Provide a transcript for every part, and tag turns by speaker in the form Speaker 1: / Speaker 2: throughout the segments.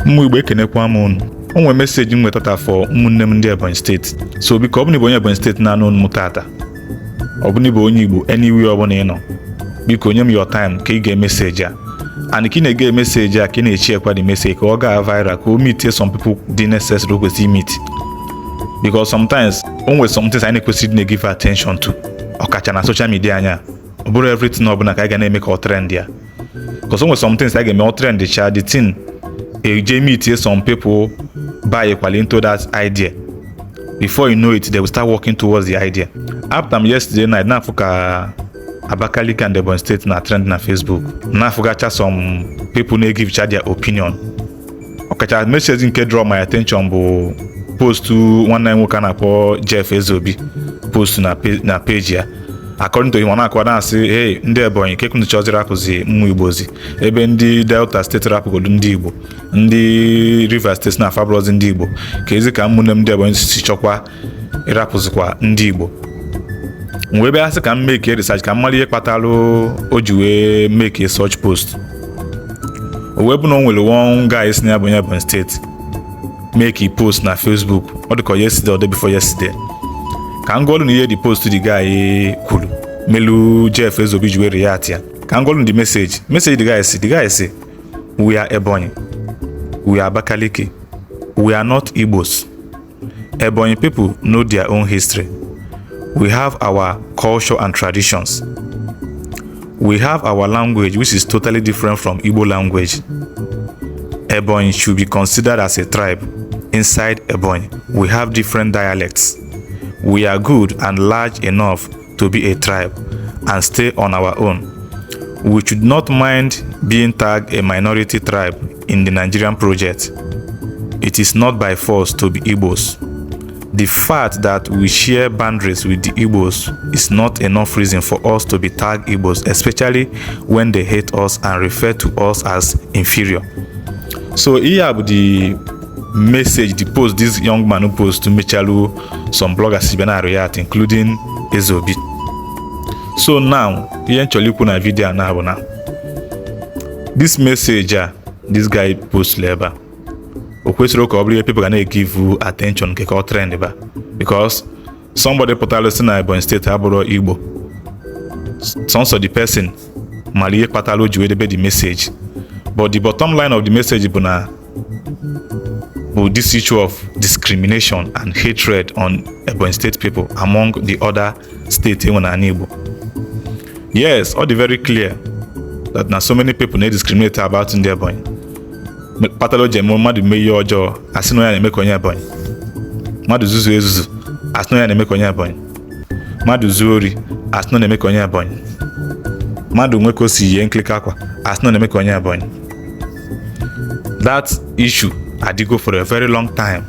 Speaker 1: Ụmụ Igbo, ekenekwa m unu. O nwere message m nwetata for ụmụnne m ndị Ebonyi Steeti. So biko, ọ bụrụ na ịbụ onye Ebonyi Steeti na-anụ olu m tata, ọ bụrụ na ịbụ onye Igbo anywhere ọbụla ị nọ, biko nye m your time ka ị ga message a, and ka ị na-ege message a, ka ị na-echi ekwa the message ka ọ gaa viral, ka o meet some people dị necessary o kwesịrị meet, because sometimes o nwere some things anyị na-ekwesịrị na-give attention to, ọkacha na social media anya. Ọ bụrụ everything ọbụla ka anyị ga na-eme ka ọ trend ya, because o nwere some things anyị ga-eme, ọ trend cha, the thing eje meet some people buy equally into that idea. Before you know it, they will start working towards the idea. After m yesterday night na-afụ ka Abakaliki and Ebonyi State na trend na Facebook, na-afụgacha some people na-egive cha their opinion. Ọkacha message nke draw my attention bụ post nwanne anyị nwoke a na-akpọ Jeff Ezeobi post na page ya. According to him, ọ na-akọwa, na-asị, "Hey, ndị Ebonyi, kekunu chọziri rapụzi mmụ Igbo ozi ebe ndị Delta Steeti rapụgodo ndị Igbo, ndị Rivers Steeti na afabụrọzi ndị Igbo, ka ezi ka ụmụnne m ndị Ebonyi si chọkwa ịrapụzikwa ndị Igbo." M wee bịa sị ka m make research, ka m mara ihe kpatalụ o ji wee make such post. O wee bụ na o nwere one guy si na ya bụ onye Ebonyi Steeti make post na Facebook. Ọ dịka yesterday or day before yesterday. Ka m gụọlụ na ihe the post the guy kwuru melu Jeff Ezeobi ji wee react ya. Ka m gụọlụ the message the guy si, "We are Ebonyi, we are Abakaliki, we are not Igbos. Ebonyi people know their own history. We have our culture and traditions. We have our language, which is totally different from Igbo language. Ebonyi should be considered as a tribe. Inside Ebonyi, we have different dialects. We are good and large enough to be a tribe and stay on our own. We should not mind being tagged a minority tribe in the Nigerian project. It is not by force to be Igbos. The fact that we share boundaries with the Igbos is not enough reason for us to be tagged Igbos, especially when they hate us and refer to us as inferior." So ihe a bụ the message, the post this young man post to mechalu some bloggers bịa na react, including Ezeobi. So now, ihe m chọrọ ikwu na video a na bụ na this message a this guy post ebe a, o kwesịrị ka ọ bụrụ ihe people ga na-egive attention nke ka ọ trend ba, because somebody pụtara si na Ebonyi Steeti abụrụ Igbo, sọnsọ the person mara ihe kpatara o ji wee debe the message. But the bottom line of the message bụ na bụ this issue of discrimination and hatred on Ebonyi State people among the other states enwe n'ala Igbo. Yes, ọ dị very clear that na so many people na-discriminate about ndị Ebonyi, kpatara o ji eme mmadụ mee ihe ọjọọ, asị na ya na-eme ka onye Ebonyi. Mmadụ zuzu ezuzu, asị na ya na-eme ka onye Ebonyi. Mmadụ zuo ori, asị na ọ na-eme ka onye Ebonyi. Mmadụ nwe ka o si yie nkirika akwa, asị na ọ na-eme ka onye Ebonyi. That issue adịgo for a very long time,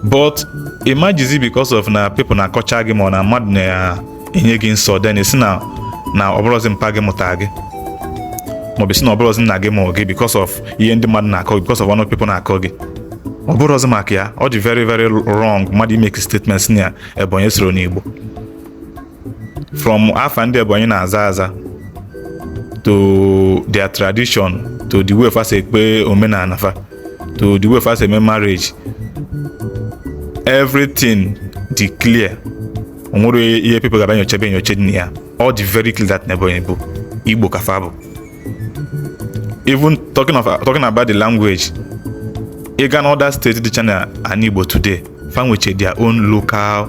Speaker 1: but imagine, because of na people na-akọcha gị, ma ọ na mmadụ na-enye gị nsọ, then esi na ọ bụrụzi mpa gị mụta gị, maọbụ si na ọ bụrụzi nna gị mụrụ gị, because of ihe ndị mmadụ na-akọ gị, because of ọnụ people na-akọ gị. Ọ bụrụzi maka ya, ọ dị very very wrong mmadụ imeke statement si na Ebonyi soro n'Igbo. From afa ndị Ebonyi na-aza aza, to their tradition, to the way fa si ekpe omenala fa, to the way fa si eme marriage, everything dị clear. O nwere ihe people ga-abịa nyochebe enyoche dị na ya. All dị very clear that na Ebonyi bụ Igbo ka fa bụ. Even talking about the language, ị ga na other state dịcha na ala Igbo today, fa nweche their own local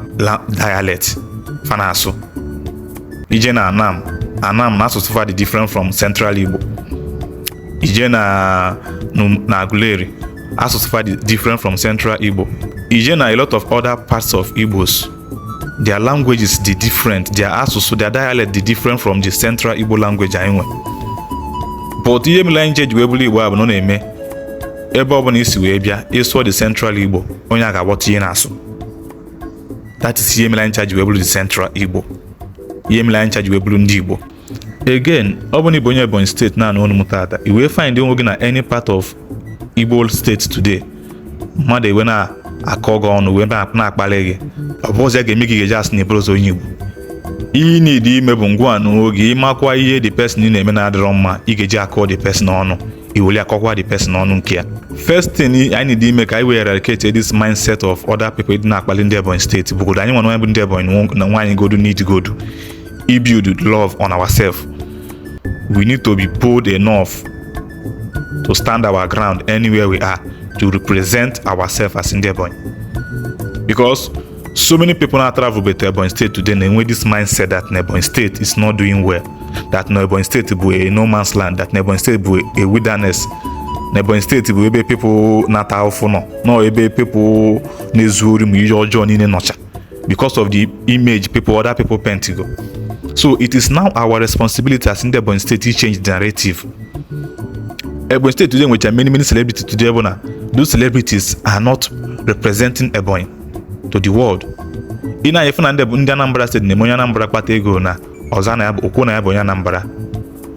Speaker 1: dialect fa na-asụ. Ije na Anam, Anam na asụsụ fa dị different from Central Igbo. Ije na Aguleri, asụsụ fa dị different from Central Igbo. Ije na a lot of other parts of Igbos, their languages dị different, their asụsụ, their dialect dị different from the Central Igbo language anyị nwe. But ihe mere anyị ji wee bụrụ Igbo a bụ na ọ na-eme ebe ọbụla isi wee bịa, ịsụọ the Central Igbo, onye a ga-aghọta ihe na-asụ. That is ihe mere anyị ji wee bụrụ the Central Igbo, ihe mere anyị ji wee bụrụ ndị Igbo. Again, ọ bụ na ịbụ onye Ebonyi Steeti na-anụ ọnụ m tata, i wee find onwe gị na any part of Igbo state today, mmadụ ewe na-akọ gị ọnụ, wee na-akpali gị, ọ bụ ọzọ ya ga-eme gị ga-eji asị na ịbụrụ ụzọ onye Igbo. Ihe ị need ime bụ ngwa n'oge ịmakwa ihe the person ị na-eme na-adịrọ mma, ị ga-eji akọ the person ọnụ. Iweli akọkwa the person ọnụ nke ya. First thing anyị need ime ka anyị wee eradicate this mindset of other people ịdị na-akpali ndị Ebonyi Steeti bụgodo anyị nwa bụ ndị Ebonyi na nwaanyị godu need godu build love on ourselves. We need to be bold enough to stand our ground anywhere we are, to represent ourselves as ndị Ebonyi, because so many people na travel to Ebonyi State today na-enwe this mindset that na Ebonyi State is not doing well, that na Ebonyi State bụ a no man's land, that na Ebonyi State bụ a wilderness, na Ebonyi State bụ ebe people na-ata ahụfụ nọ, nọ ebe people na-ezu ori ma ihe ọjọọ niile nọcha, because of the image people other people paint go. So it is now our responsibility as ndị Ebonyi State to change the narrative. Ebonyi State today nwecha many, many celebrities today bụ na those celebrities are not representing Ebonyi to the world. Ị na-efu na ndị Anambra Steeti na-eme onye Anambra kpata ego na ọza na ya bụ okwu na ya bụ onye Anambra.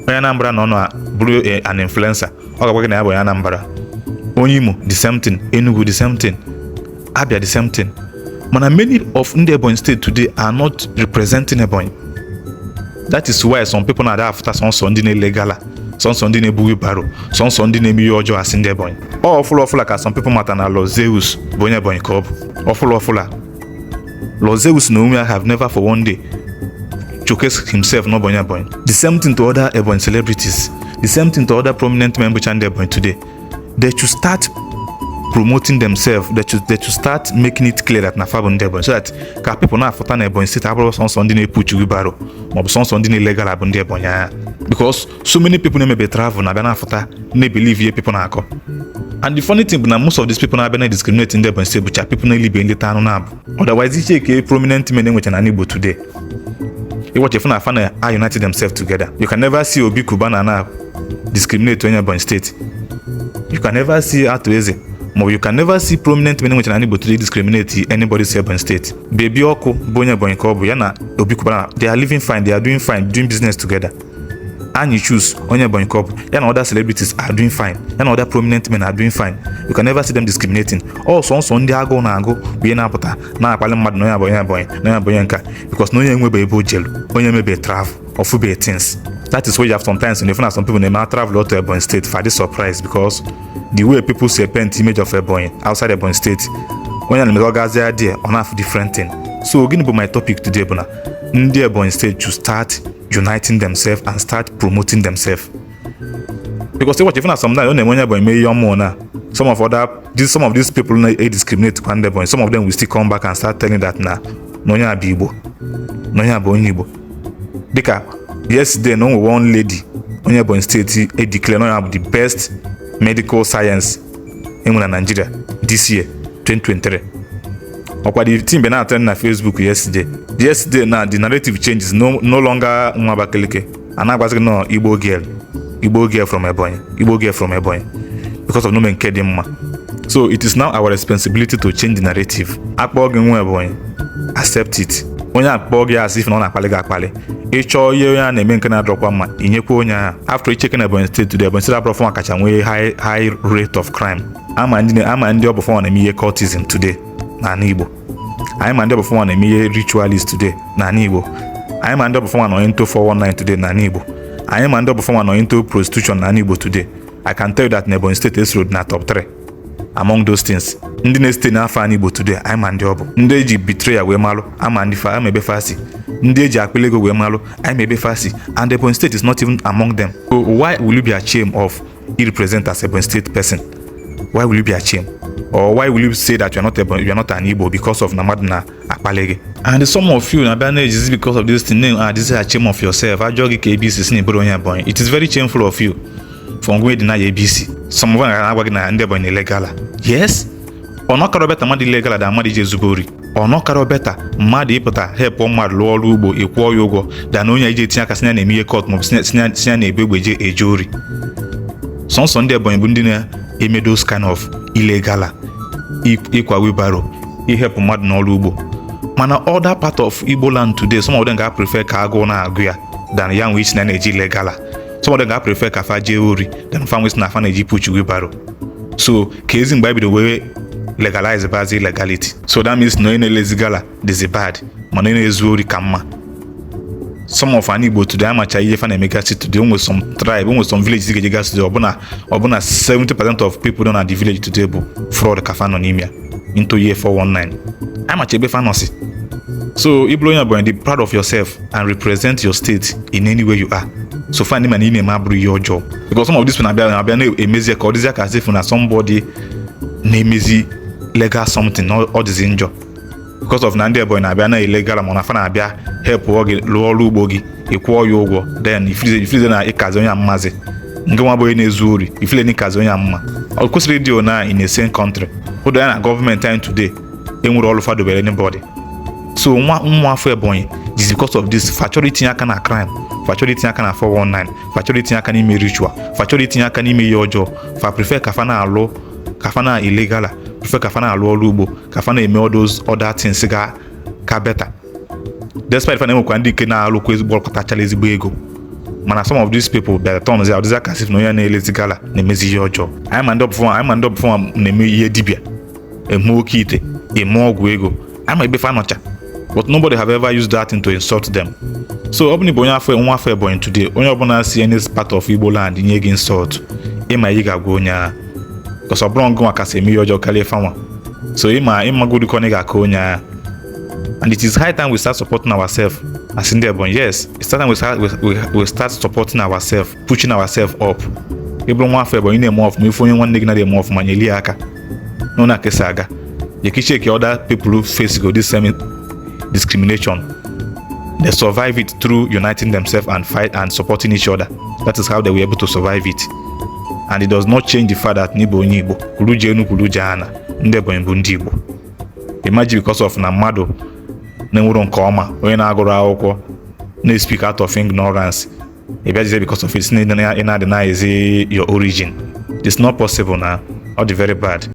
Speaker 1: Onye Anambra na ọ na bụrụ an influencer, ọ ga-agwa gị na ya bụ onye Anambra. Onye Imo, the same thing. Enugu, the same thing. Abia, the same thing. Mana many of ndị Ebonyi State today are not representing Ebonyi. That is why some people na-ada afụta sọnsọ ndị na-ele gala, sọnsọ ndị na-ebu wheelbarrow, sọnsọ ndị na-eme ihe ọjọọ asị ndị Ebonyi. Ọ ọfụla ọfụla ka some people mata na Lord Zeus bụ onye Ebonyi ka ọ bụ. Ọfụla ọfụla, Lord Zeus na onwe ya have never for one day showcase himself na ọ bụ onye Ebonyi. The same thing to other Ebonyi celebrities, the same thing to other prominent men bụcha ndị Ebonyi today. They should start promoting themselves. They should start making it clear that na fa bụ ndị Ebonyi, so that ka people na-afụta na Ebonyi State abụrụ sọnsọ ndị na-epuchi wheelbarrow maọbụ sọnsọ ndị na-ele gala bụ ndị Ebonyi anya, because so many people na-emebe travel na-abịa na-afụta, na-ebelieve ihe people na-akọ. And the funny thing bụ na most of these people na-abịa na discriminate ndị Ebonyi State bụcha people na-elibe nleta anụ na-abụ. Otherwise, iche prominent men enwecha na Igbo today, ịwọchi na fa na united themselves together. You can never see Obi Cubana na discriminate onye Ebonyi State. You can never see Arthur Eze, maọbụ you can never see prominent men enwechara n'Igbo today discriminate anybody si Ebonyi State. Baby Ọkụ bụ onye Ebonyi ka ọ bụ, ya na Obi Cubana, they are living fine, they are doing fine, doing business together. Anyị choose onye Ebonyi ka ọ bụ, ya na other celebrities are doing fine, ya na other prominent men are doing fine. You can never see them discriminating. Ọ sọnsọ ndị agụụ na-agụ bụ ihe na-apụta na-akpali mmadụ na onye abụ onye Ebonyi, na onye abụ onye nka, because na onye enwebe ebe o jelu, onye emebe travel ofube things. That is why you have sometimes in the some people na travel out to Ebonyi State for this surprise, because the way people say paint image of Ebonyi outside Ebonyi State, onye na ọ gazie there, ọ na-afụ different thing. So gịnị bụ my topic today bụ na ndị Ebonyi State should start uniting themselves and start promoting themselves, because watch, even sometimes ọ na-eme onye Ebonyi mee ihe ọmụọ na some of other this, some of these people na discriminate kwa ndị Ebonyi, some of them will still come back and start telling that na onye a bụ Igbo, na onye a bụ onye Igbo. Dịka yesterday na onwe one lady onye Ebonyi Steeti e declare na onye bụ the best medical science enwere na Nigeria this year 2023. Ọkwa the team be na-trend na Facebook yesterday. Yesterday na the narrative changes, no longer nwa Abakaliki, a na-agwazi gị nọ Igbo girl, Igbo girl from Ebonyi, Igbo girl from Ebonyi, because of nome nke dị mma. So it is now our responsibility to change the narrative. Akpọọ gị nwa Ebonyi, accept it. Onye akpọọ gị asị if na ọ na-akpali gị akpali, ịchọọ ihe onye a na-eme nke na-adọkwa mma, inyekwa onye ahụ. After icheke na Ebonyi State today, Ebonyi State abụrụ fọnwa kacha nwee high, high rate of crime. Ama ndị ọ bụ fọnwa na-eme ihe cultism today n'ala Igbo. Anyị ma ndị ọ bụ fọnwa na-eme ihe ritualist today n'ala Igbo. Anyị ma ndị ọ bụ fọnwa nọ into 419 today n'ala Igbo. Anyị ma ndị ọ bụ fọnwa nọ into prostitution n'ala Igbo today. I can tell you that na Ebonyi State esoro na top 3 among those things. Ndị na-esite n'afọ ala Igbo today, anyị ma ndị ọ bụ. Ndị eji betrayal wee malụ, ama ndị fa, ama ebe fa si. Ndị eji akpịla ego wee malụ, anyị ma ebe fa si, and Ebonyi State is not even among them. So why will you be ashamed of i represent as Ebonyi State person? Why will you be ashamed, or why will you say that you are not Ebonyi, you are not an Igbo, because of na mmadụ na-akpali gị? And some of you na-abịa na-ejizi because of this thing na adịzi ashamed of yourself. Ajọ gị ka ABC si na eburu onye Ebonyi. It is very shameful of you for ngwe deny ABC. Some of them na-agwa gị na ndị Ebonyi na-ele gala. Yes, ọ nọkarọ better mmadụ ile gala da mmadụ iji ezugbo ori. Ọ nọkarọ better mmadụ ịpụta help mmadụ lụọ ọrụ ugbo, ịkwụọ ya ụgwọ, da na onye iji etinye aka si ya na-eme ihe cult, maọbụ si ya na-ebu egbe eje ori. Sọnsọ ndị Ebonyi bụ ndị na-eme those kind of illegal, ịkwa wheelbarrow, ihepụ mmadụ n'ọrụ ugbo. Mana other part of Igbo land today, some of them ga-prefer ka agụụ na-agụ ya than ya nwee isi na na-eji illegal. Some of them ga-prefer ka fa jee ori than fa nwee isi na fa na-eji push wheelbarrow. So ka ezi mgbe anyị bido wee legalize bazi illegality? So that means na onye na-elezi gala dịzi bad, mana onye na-ezu ori ka mma. Some of ana Igbo today amacha ihe fa na-emegasị today. Onwe some tribe, onwe some villages ga ejegasị today, ọbụna 70% of people nọ na the village today bụ fraud ka fa nọ n'ime ya, into year 419. Amacha ebe fa nọsi. So ị bụrụ onye Ebonyi, be proud of yourself and represent your state in any way you are. So far ndị mana ị na-eme abụrụ ihe ọjọọ, because some of these people na-abịa na-emezi ka ọ dịzịa ka as if na somebody na-emezi legal something na ọ dịzi njọ, because of na ndị Ebonyi na-abịa na illegal, ma na fa na-abịa help gị lụọ ọrụ ugbo gị, ị kwụọ ya ụgwọ, then ifilize na ịkazi onye mmazi nke nwa bụ onye na-ezu ori, ifile na ịkazi onye mma. Ọ kwesịrị ịdị na in a same country ụdọ ya na gọọmenti anyị today enwere ọrụ fadobere anybody. So nwa nwa afọ Ebonyi is because of this, fa chọrọ itinye aka na crime, fa chọrọ itinye aka na 419, fa chọrọ itinye aka n'ime ritual, fa chọrọ itinye aka n'ime ihe ọjọọ. Fa prefer ka fa na-alụ, ka fa na illegal, prefer ka fa na-alụ ọrụ ugbo, ka fa na-eme all those other things ga ka better, despite fa na-enwekwa ndị nke na-alụkwa ezigbo ọrụ, kpatachala ezigbo ego. Mana some of these people bịara turn ọ dịzịa ka as if na onye na-elezi gala na-emezi ihe ọjọọ. Anyị ma ndị ọbụfụma na-eme ihe dibịa, eme oke ite, eme ọgwụ ego. Anyị ma ebe fa nọcha, but nobody have ever used that thing to insult them. So ọ bụrụ na ị bụ onye afọ, nwa afọ Ebonyi today, onye ọbụla si any part of Igbo land nye gị insult, ịma ihe ị ga-agwa onye agha, because ọ bụrụ ngụnwa kasị eme ihe ọjọọ karịa fanwa. So ịma ịmagodikọ na ị ga-aka onye agha. And it is high time we start supporting ourselves as ndị Ebonyi. Yes, it's time we start supporting ourselves, pushing ourselves up. Ị bụrụ nwa afọ Ebonyi na-eme ọfụma, ife onye nwanne gị na eme ọfụma, nyeli ya aka n'ụlọ ka esi aga. You can check other people who face go this same discrimination. They survive it through uniting themselves and fight and supporting each other. That is how they were able to survive it. And it does not change the fact that n'Igbo, onye Igbo kwuru jee enu, kwuru jee ana, ndị Ebonyi bụ ndị Igbo. Imagine, because of na mmadụ na-enwero nke ọma, onye na-agụrụ akwụkwọ na-speak out of ignorance, ị bịajizie because of it ị na-adị na-ezi your origin. It's not possible na ọ dị very bad.